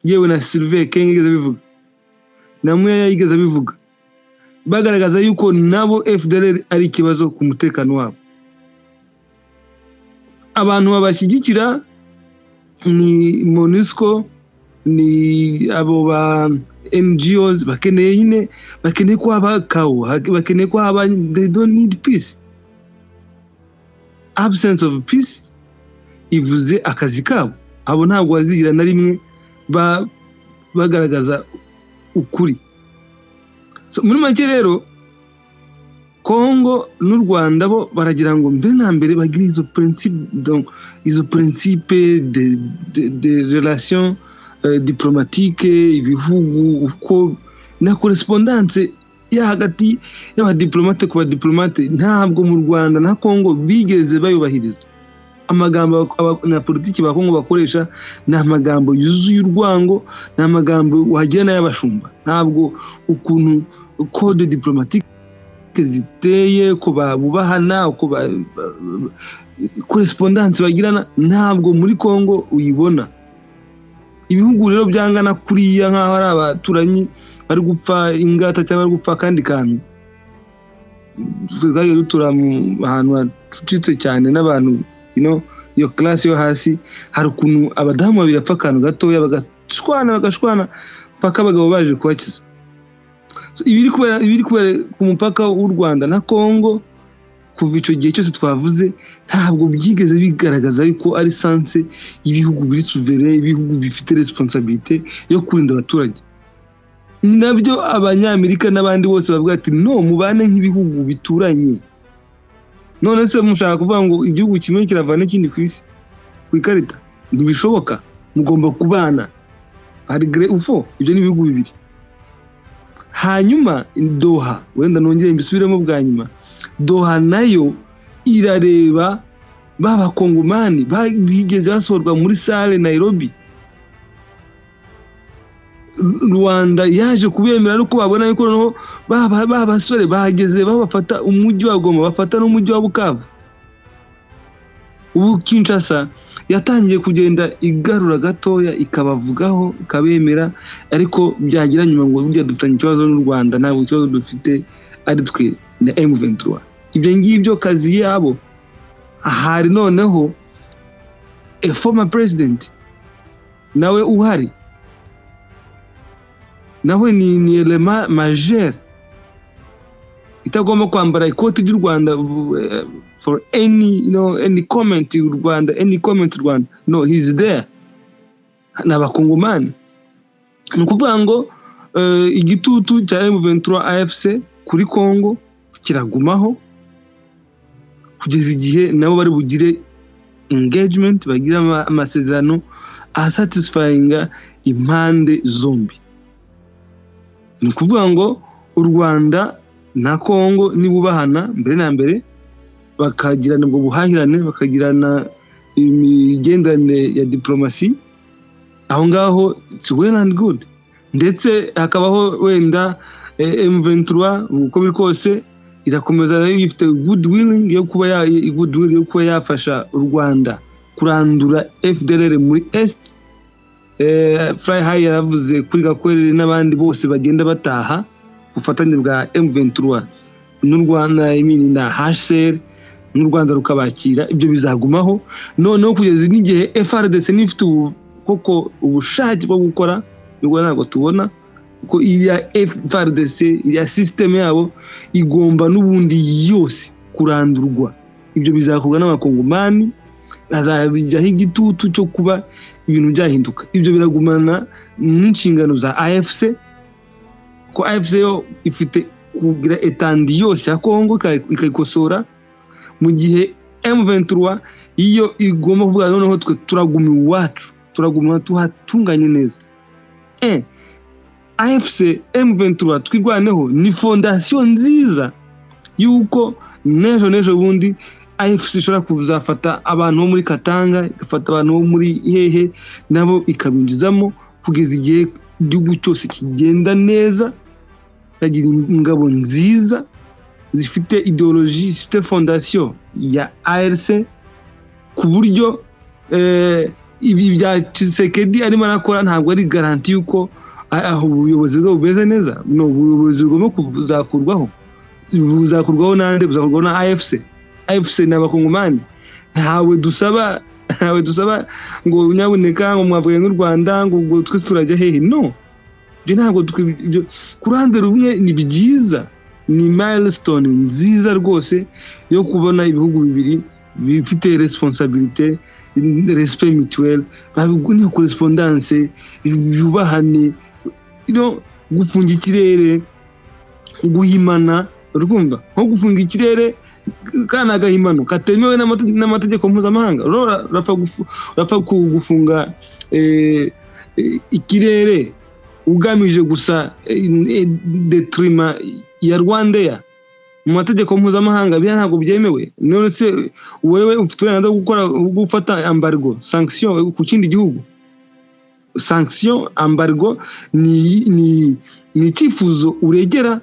Yewe, na Sylvain Ekenge yigeze abivuga, na Muyaya yigeze abivuga, bagaragaza yuko nabo FDLR ari ikibazo ku mutekano wabo. Abantu babashyigikira ni MONUSCO, ni abo ba NGOs. Bakeneye nyine, bakeneye ko haba chaos, bakeneye ko haba, they don't need peace. Absence of peace ivuze akazi kabo. Abo ntabwo bazigira na rimwe bagaragaza ukuri. So, muri make rero, Kongo n'u Rwanda bo baragira ngo mbere na mbere bagire izo principe, donc izo principe de relation diplomatique, ibihugu uko na correspondance ya hagati y'abadiplomate ku badiplomate, ntabwo mu Rwanda na Kongo bigeze bayubahiriza. Amagambo abanyapolitiki ba Kongo bakoresha ni amagambo yuzuye urwango, ni amagambo wagira n'ay'abashumba. Ntabwo ukuntu code diplomatique ziteye, ko babubahana, uko correspondance bagirana, ntabwo muri Kongo uyibona. Ibihugu rero byangana kuriya, nk'aho ari abaturanyi bari gupfa ingata cyangwa bari gupfa akandi kantu, twagiye dutura mu ahantu hacucitse cyane n'abantu iyo classe yo hasi, hari ukuntu abadamu babiri bapfa akantu gatoya bagashwana, bagashwana paka abagabo baje kubakiza. So, ibiri kubera ku mupaka w'u Rwanda na Kongo kuva icyo gihe cyose twavuze, ntabwo byigeze bigaragaza yuko ari sens y'ibihugu biri souverain, ibihugu bifite responsabilité yo kurinda abaturage. Ni nabyo Abanyamerika n'abandi bose bavuga ati: "No, mubane nk'ibihugu bituranye." None se mushaka kuvuga ngo igihugu kimwe kiravana n'ikindi ku isi, ku ikarita? Ntibishoboka, mugomba kubana hari gré ufo. Ibyo ni ibihugu bibiri. Hanyuma Doha, wenda nongere mbisubiremo bwa nyuma, Doha nayo irareba ba Bakongomani bigeze basohorwa muri salle Nairobi. Rwanda yaje kubemera ariko babona yuko noneho ba basore bahageze, babafata umujyi wa Goma, bafata n'umujyi wa Bukavu. Ubu Kinshasa yatangiye kugenda igarura gatoya, ikabavugaho, ikabemera, ariko byagira nyuma ngo burya dufitanye ikibazo n'u Rwanda, ntabwo ikibazo dufite ari twe na M23. Ibyo ngibyo kazi yabo. Hari noneho a former president nawe uhari, nawe ni élément majeur itagomba kwambara ikoti ry'u Rwanda for any you know any comment u Rwanda, any comment Rwanda. No, he's there, ni Abakongomani. Ni ukuvuga ngo igitutu cya M23 AFC kuri Congo kiragumaho kugeza igihe nabo bari bugire engagement, bagire amasezerano asatisfyinga impande zombi. Ni ukuvuga ngo u Rwanda na Congo nibubahana mbere na mbere, bakagirana ubwo buhahirane, bakagirana imigenderanire ya diplomasi, aho ngaho it's well and good. Ndetse hakabaho wenda M23, uko biri kose irakomeza nayo ifite good willing yo kuba ya good will yo kuba yafasha u Rwanda kurandura FDLR muri Est. Fly High yaravuze kuri Gakwerere n'abandi bose bagenda bataha, ubufatanye bwa M23 n'u Rwanda, I mean, na HCR n'u Rwanda rukabakira, ibyo bizagumaho noneho kugeza n'igihe FARDC nifite koko ubushake bwo gukora. Nubwo ntabwo tubona ko iriya FARDC, iriya system yabo igomba n'ubundi yose kurandurwa. Ibyo bizakorwa n'Abakongomani, hazabijyaho igitutu cyo kuba ibintu byahinduka. Ibyo biragumana n'inshingano za AFC, ko AFC yo ifite kugira étendue yose ya Kongo ikayikosora, mu gihe M23 iyo igomba kuvuga noneho twe turaguma iwacu, turaguma tuhatunganye neza. AFC M23 Twirwaneho ni fondation nziza yuko n'ejo n'ejo bundi AFC ishobora kuzafata abantu bo muri Katanga, igafata abantu bo muri hehe, nabo ikabinjizamo kugeza igihe igihugu cyose kigenda neza, kagira ingabo nziza zifite idéologie, zifite fondation ya ARC, ku buryo Ibi bya Tshisekedi arimo arakora ntabwo ari garantie yuko aho ubuyobozi bwe bumeze neza. No, ubuyobozi bugomba kuzakurwaho, buzakurwaho nande? Buzakurwaho na AFC. AFC ni abakongomani, ntawe dusaba ngo nyabuneka ngo mwavuye n'u Rwanda ngo twese turajya hehe. No, ibyo ntabwo ku ruhande rumwe ni byiza, ni milestone nziza rwose yo kubona ibihugu bibiri bifite responsabilité, respect mutuel, niyo correspondance, yubahane, gufunga ikirere, guhimana, urumva nko gufunga ikirere kana agahimano katemewe n'amategeko mpuzamahanga. Urapfa gufunga ikirere ugamije gusa detriment ya Rwandair mu mategeko mpuzamahanga, bya ntabwo byemewe. None se wewe ufite uburenganzira bwo gukora gufata embargo, sanction ku kindi gihugu? Sanction, embargo ni icyifuzo uregera,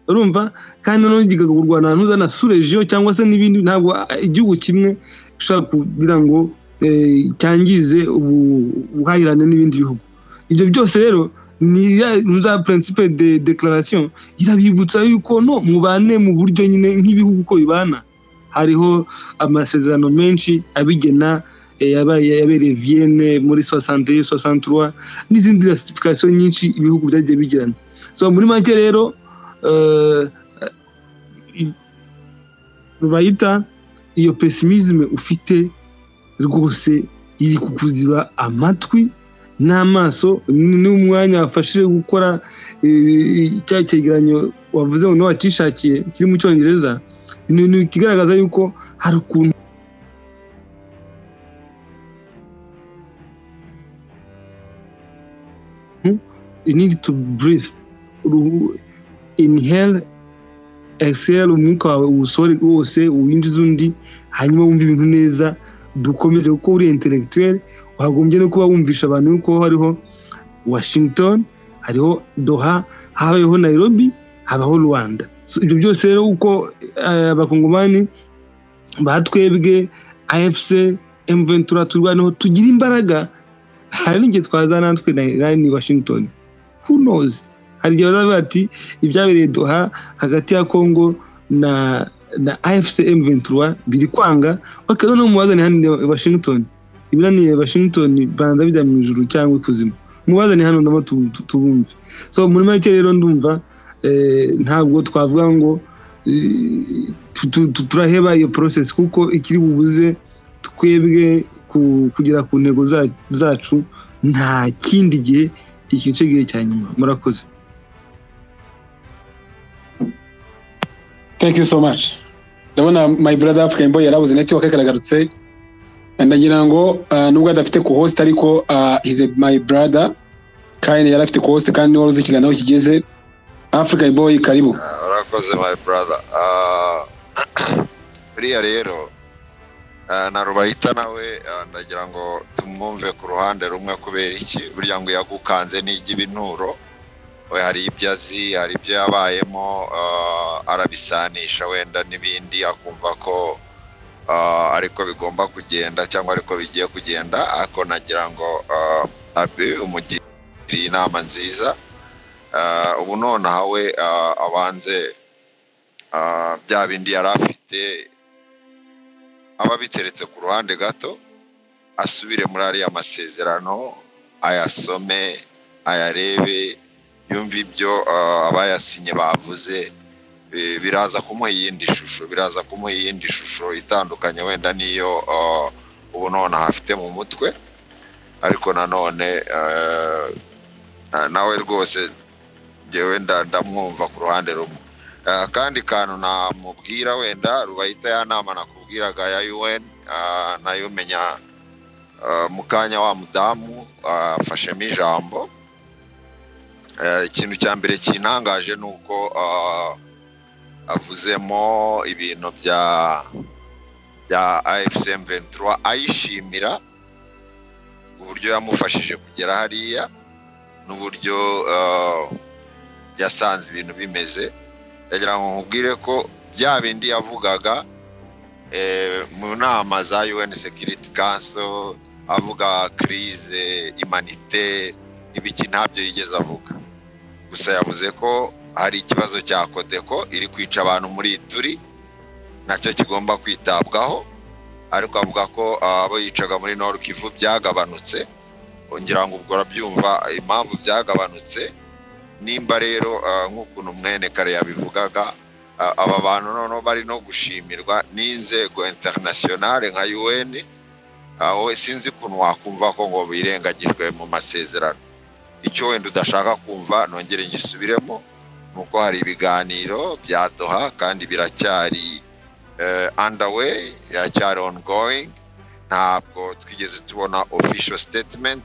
urumva, kandi noneho kikagurwa na na sous-région cyangwa se n'ibindi. Ntabwo igihugu kimwe ushobora kugira ngo cyangize ubuhahirane n'ibindi bihugu. Ibyo byose rero ni za principe de déclaration irabibutsa yuko no mubane mu buryo nyine nk'ibihugu uko bibana. Hariho amasezerano menshi abigena, yabereye Vienne muri 61, 63 n'izindi ratification nyinshi ibihugu byagiye bigirana. So muri make rero bayita iyo pessimisme ufite rwose iri kukuziba amatwi n'amaso n'umwanya wafashije gukora cya cyegeranyo wavuze ngo wacishakiye kiri mu Cyongereza, ni ikigaragaza yuko hari ukuntu you need to breathe, inhale, exhale, umwuka wawe uwusohore wose uwinjize undi, hanyuma wumve ibintu neza. Dukomeze kuko uri intellectuel, wagombye no kuba wumvisha abantu yuko hariho Washington, hariho Doha, habayeho Nairobi, habaho Rwanda. So, ibyo byose rero uko abakongomani batwebwe AFC M23 turwanaho tugira imbaraga, hari n'igihe twaza natwe ni Washington, who knows. Hari igihe bazavuga ati ibyabereye Doha hagati ya Congo na AFC M23 biri kwanga, bakaba no mubazane hano Washington, ibiraniye Washington banza bijya mu ijuru cyangwa ikuzimu, mubazane hano ndamo tubumve. So muri make rero ndumva ntabwo twavuga ngo turaheba iyo process, kuko ikiri bubuze twebwe kugera ku ntego zacu nta kindi gihe, iki gihe cya nyuma. Murakoze. Thank you so much. Ndabona my brother African Boy yarabuze network karagarutse, ndagira ngo nubwo adafite ku host ariko he's my brother kandi yarafite ku host kandi wari uzi ikiganiro kigeze. African Boy karibu. Urakoze my brother. Buriya rero na Rubayita nawe ndagira ngo tumwumve ku ruhande rumwe. Kubera iki? Burya ngo yagukanze n'ijya ibinuro, we hari ibyo azi, hari ibyo yabayemo, arabisanisha wenda n'ibindi akumva ko ariko bigomba kugenda cyangwa ariko bigiye kugenda. Ariko nagira ngo abe umugiriye inama nziza, ubu nonaha we abanze bya bindi yari afite aba biteretse ku ruhande gato, asubire muri ariya masezerano, ayasome, ayarebe, yumve ibyo abayasinye bavuze. Biraza kumuha iyindi shusho, biraza kumuha iyindi shusho itandukanye wenda niyo ubu nonaha afite mu mutwe. Ariko nanone nawe rwose njyewe ndamwumva ku ruhande rumwe. Akandi kantu namubwira wenda Rubayita, ya nama nakubwiraga ya UN nayo menya mu kanya wa mudamu afashemo ijambo. Ikintu cya mbere kintangaje ni uko avuzemo ibintu bya AFC M23, ayishimira uburyo yamufashije kugera hariya n'uburyo yasanze ibintu bimeze. Ndagira ngo nkubwire ko bya bindi yavugaga mu nama za UN Security Council, Avuga crise humanitaire ibiki, ntabyo yigeze avuga. Gusa yavuze ko hari ikibazo cya Codeco iri kwica abantu muri Ituri, nacyo kigomba kwitabwaho. Ariko avuga ko abo yicaga muri Nord Kivu byagabanutse. Ngira ngo ubwo urabyumva impamvu byagabanutse. Nimba rero nk'ukuntu mwene kare yabivugaga, aba bantu noneho bari no gushimirwa n'inzego internationale nka UN, aho sinzi ukuntu wakumva ko ngo birengagijwe mu masezerano. Icyo wenda udashaka kumva, nongere ngisubiremo, ni uko hari ibiganiro bya Doha kandi biracyari underway, biracyari ongoing. Ntabwo twigeze tubona official statement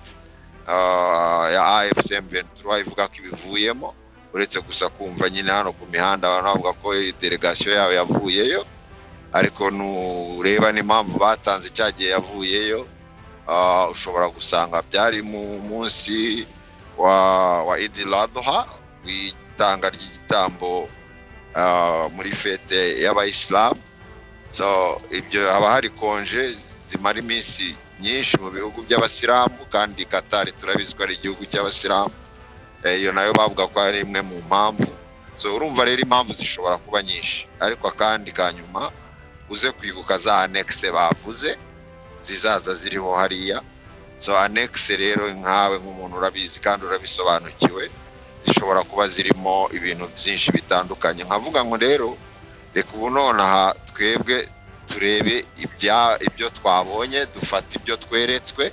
ya AFC M23 ivuga ko ibivuyemo, uretse gusa kumva nyine hano ku mihanda abantu bavuga ko delegation yabo yavuyeyo. Ariko nureba n'impamvu batanze cyagiye yavuyeyo, ushobora gusanga byari mu munsi wa Eid al-Adha, w'itanga ry'igitambo muri fête y'abayisilamu. So ibyo haba hari congé zimara iminsi myinshi mu bihugu by'abasilamu, kandi Qatar turabizi ko ari igihugu cy'abasilamu. Iyo nayo bavuga ko ari imwe mu mpamvu. So urumva rero impamvu zishobora kuba nyinshi. Ariko akandi ka nyuma, uze kwibuka za annexe bavuze zizaza ziriho hariya. So annexe rero, nkawe nk'umuntu urabizi kandi urabisobanukiwe, zishobora kuba zirimo ibintu byinshi bitandukanye. Nkavuga ngo rero reka ubu nonaha twebwe turebe ibyo twabonye, dufate ibyo tweretswe,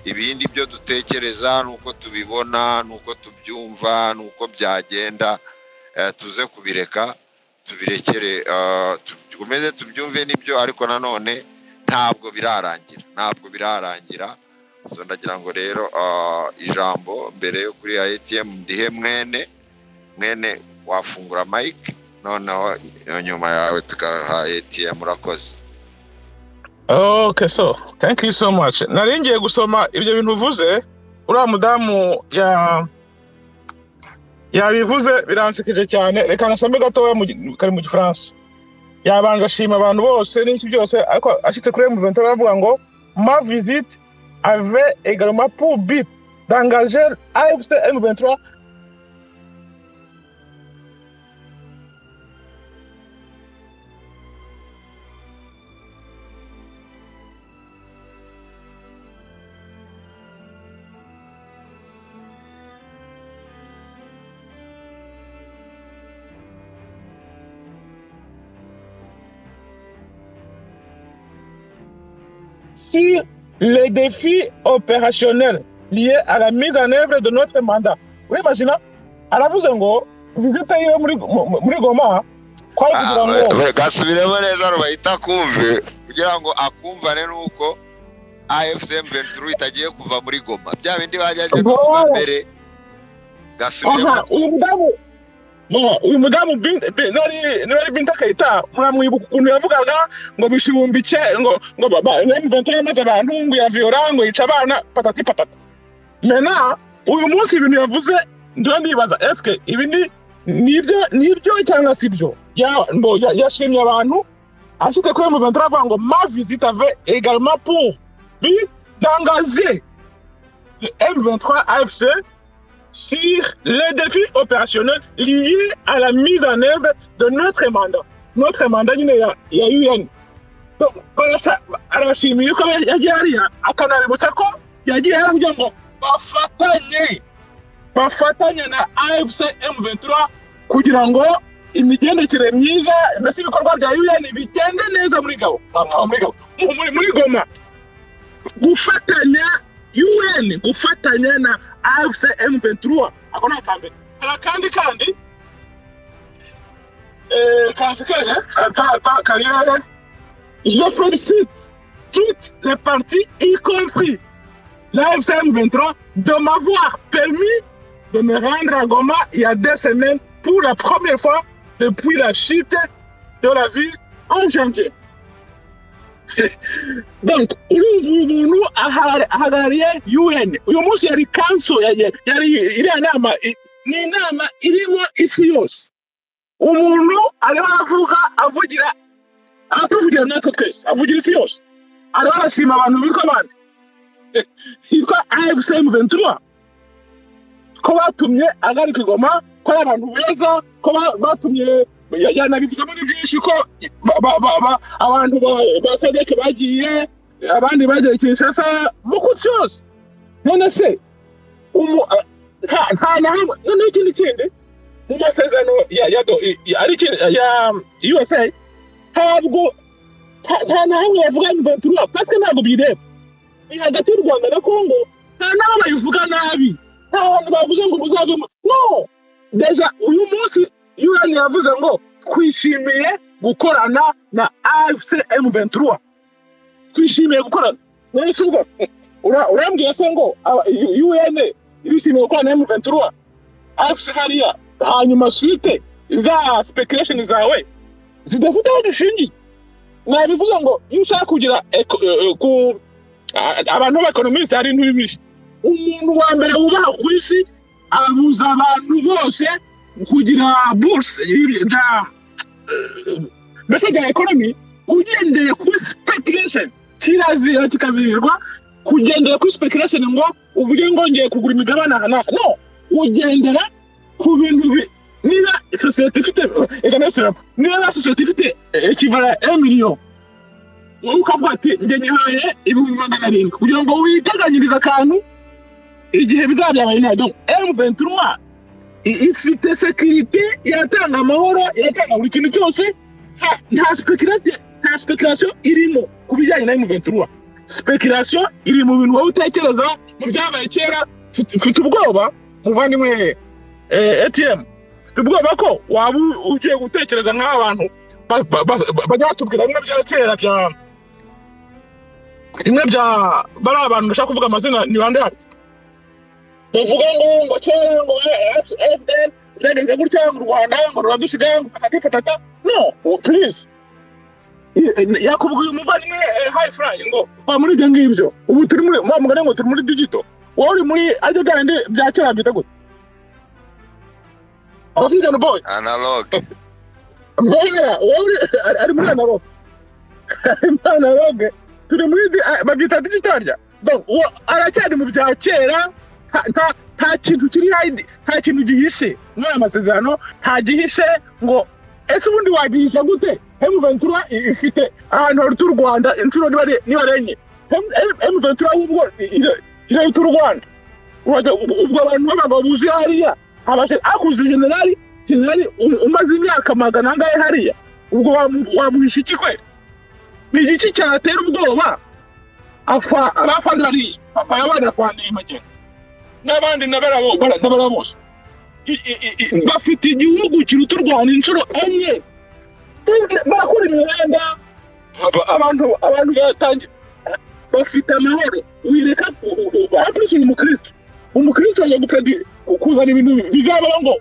ibindi byo dutekereza nuko tubibona, nuko tubyumva, nuko byagenda, tuze kubireka, tubirekere, tukomeze tubyumve nibyo. Ariko nanone ntabwo birarangira, ntabwo birarangira. So ndagira ngo rero ijambo mbere yo kuri ATM ndihe mwene wafungura mic, noneho nyuma yawe tukaha ATM. Urakoze. Okay, so thank you so much. Nari ngiye gusoma ibyo bintu uvuze, uriya mudamu ya yabivuze biransekeje cyane. Reka ngasome gatoya kari mu Gifaransa. Yabanje ashima abantu bose n'iki byose, ariko ashyitse kuri M23 aravuga ngo: "Ma visite avait également pour but d'engager AFC M23 sur les défis opérationnels liés à la mise en œuvre de notre mandat." Wimagina aravuze ngo visite yiwe muri Goma kwari kugira ngo Gasubiremo neza rubahita kumve, kugira ngo akumvane nuko AFC M23 itagiye kuva muri Goma, bya bindi bajyaje kuva mbere. Gasubiremo. Uyu mudamu nari Binta Keita, muramwibuka ukuntu yavugaga ngo bishe 9,000, ngo M23 yamaze abantu, ngo yaviora, ngo yica abana, patati patata. Mena uyu munsi ibintu yavuze ndiyo ndibaza, eske ibi ni nibyo cyangwa si byo? Yashimye abantu, ashyize kuri M23 avuga ngo: "Ma visite avait également pour but d'engager le M23 AFC sur les défis opérationnels liés à la mise en œuvre de notre mandat." Notre mandat nyine ya UN. Donc, arabashimiye ko yagiye hariya, akanabibutsa ko yagiye hariya kugira ngo bafatanye na AFC M23 kugira ngo imigendekere myiza, mbese ibikorwa bya UN bigende neza muri Gabo, muri Gabo, muri Goma. Gufatanya UN, gufatanya na AFC M23, ako ni akambere. Hari akandi kandi kansekeje kariere: "Je félicite toutes les parties, y compris l'AFC M23, de m'avoir permis de me rendre à Goma il y a 2 semaines pour la première fois depuis la chute de la ville en janvier." Donc urumva uyu muntu ahagarariye UN. Uyu munsi yari council, yari iriya nama, ni inama irimo isi yose. Umuntu ariho aravuga, avugira, aratuvugira natwe twese, avugira isi yose, ariho arashima abantu bitwa abandi. Yitwa AFC M23, ko batumye agaruka i Goma, ko ari abantu beza, ko batumye yanabivuzemo ni byinshi, ko abantu ba SADC bagiye, abandi bagiye Kinshasa, beaucoup de choses. None se nta na hamwe? Noneho ikindi kindi, mu masezerano ya ari ya USA, ntabwo nta na hamwe bavuga M23, parce que ntabwo bireba, ni hagati y'u Rwanda na Congo. Nta n'aho bayivuga nabi, nta hantu bavuze ngo muzavemo. No, déjà uyu munsi UN yavuze ngo twishimiye gukorana na AFC M23, twishimiye gukorana. None se ubwo urambwiye se ngo UN irishimiye gukorana na M23 AFC hariya, hanyuma suite za speculation zawe zidafite aho zishingiye? Nabivuze ngo iyo ushaka kugira ku abantu b'abaeconomiste, hari ibintu bibiri umuntu wa mbere wubaha ku isi abuza abantu bose kugira bourse bya mbese bya economy. Ugendeye kuri speculation, kirazira kikazirirwa kugendera kuri speculation ngo uvuge ngo ngiye kugura imigabane aha n'aha. No, ugendera ku bintu niba sosiyete ifite, reka ndasubiramo, niba sosiyete ifite équivalent ya 1 million, wowe ukavuga ati njye nyihaye 700,000 kugira ngo witeganyirize akantu igihe bizaba byabaye ntabwo. M23 ifite sécurité, iratanga amahoro, iratanga buri kintu cyose. Nta speculation, nta speculation irimo ku bijyanye na M23. Speculation iri mu bintu wowe utekereza mu byabaye kera. Mfite ubwoba, muvandimwe ATM, mfite ubwoba ko waba ugiye gutekereza nk'aba bantu bajya batubwira bimwe bya kera, bya bimwe bya bariya abantu ndashaka kuvuga amazina, ni bande hano bavuga ngo kera ngo FDL byagenze gutya, ngo u Rwanda ngo ruradusiga, ngo patati patata. No, oh, please. Yakubwiye umuvandimwe high fly ngo va muri ibyo ngibyo. Ubu turi muri wa mugani ngo turi muri digital, wowe uri muri aryo gandi bya kera byita gute? African boy. Analog. Voilà, wowe ari muri analog, ari muri analog, turi muri babyita digital rya. Donc uwo aracyari mu bya kera. Nta kintu kiri hide, nta kintu gihishe muri aya masezerano, nta gihishe. Ngo ese ubundi wagihisha gute? M23 ifite ahantu haruta u Rwanda inshuro niba ari enye. M23 ahubwo iraruta u Rwanda. Ubwo abantu b'abagabo buzuye hariya, habashe akuze generali umaze imyaka magana angahe hariya, ubwo wamuhisha iki kwe? Ni igiki cyatera ubwoba afa abafandi bariya, papa y'abana afandi magengo n'abandi n'abara bose bafite igihugu kiruta u Rwanda inshuro enye? Barakora imihanda, abantu batangiye, bafite amahoro. Wireka ampulisi, uri umukristo, umukristo ajya kuzana ibintu bizabaho ngo.